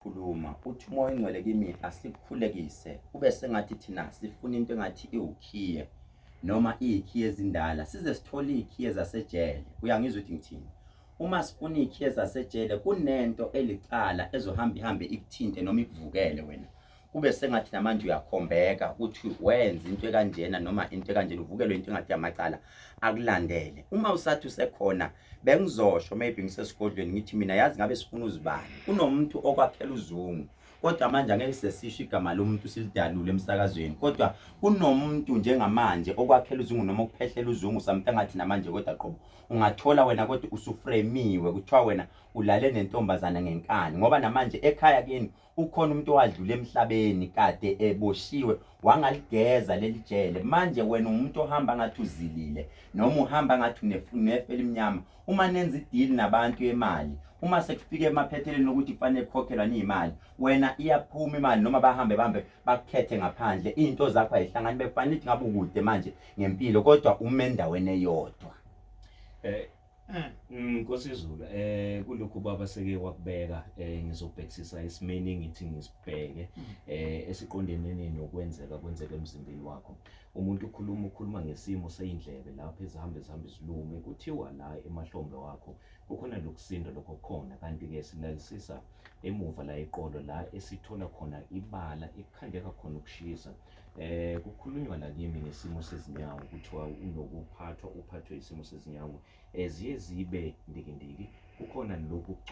Khuluma uthi uMoya oNgcwele kimi asikukhulekise kube sengathi thina sifuna into engathi iwukhiye noma iy'khiye ezindala size sithole iy'khiye zasejele. Uyangizwa ukuthi ngithini? Uma sifuna iy'khiye zasejele kunento elicala ezohamba ihambe ikuthinte noma ikuvukele wena, kube sengathi namanje uyakhombeka ukuthi wenza into ekanjena noma into ekanjena, uvukelwe into engathi yamacala akulandele. Uma usathi usekhona, bengizosho maybe ngisesigodlweni ngithi mina yazi ngabe sifuna uzibani, kunomuntu okwakhela uzungu, kodwa manje angeke sesisho igama lomuntu silidalule emsakazweni, kodwa kunomuntu njengamanje okwakhela uzungu noma okuphehlela uzungu something ngathi namanje, kodwa qobo ungathola wena kodwa usufremiwe, kuthiwa wena ulale nentombazana ngenkani, ngoba namanje ekhaya kini ukhona umuntu owadlula emhlabeni kade eboshiwe wangaligeza leli jele. Manje wena umuntu ohamba ngathi uzilile noma uhamba ngathi unefu elimnyama. Uma nenza i-deal nabantu yemali, uma sekufika emaphethelweni ukuthi kufanele kukhokhelwa niyimali, wena iyaphuma imali noma bahambe bahambe bakukhethe ngaphandle, iy'nto zakho ayihlangani. Bekufanele ukuthi ngabe ukude manje ngempilo, kodwa ume endaweni eyodwa. Nkosi Zulu, kulokhu baba seke wakubeka, ngizobhekisisa esimeni ngithi ngisibheke esiqondenene nokwenzeka kwenzeka emzimbeni wakho. Umuntu ukhuluma ngesimo seyindlebe lapho ezihambe zihambe zilume, kuthiwa la emahlombe wakho kukhona lokusinda lokho khona, kanti ke silalisisa emuva la eqolo la esithola khona ibala ekukhandeka khona ukushisa. Kukhulunywa la kimi ngesimo sezinyawo, kuthiwa unokuphathwa uphathwe isimo sezinyawo, ziye zibe ndikindiki, kukhona lokhu.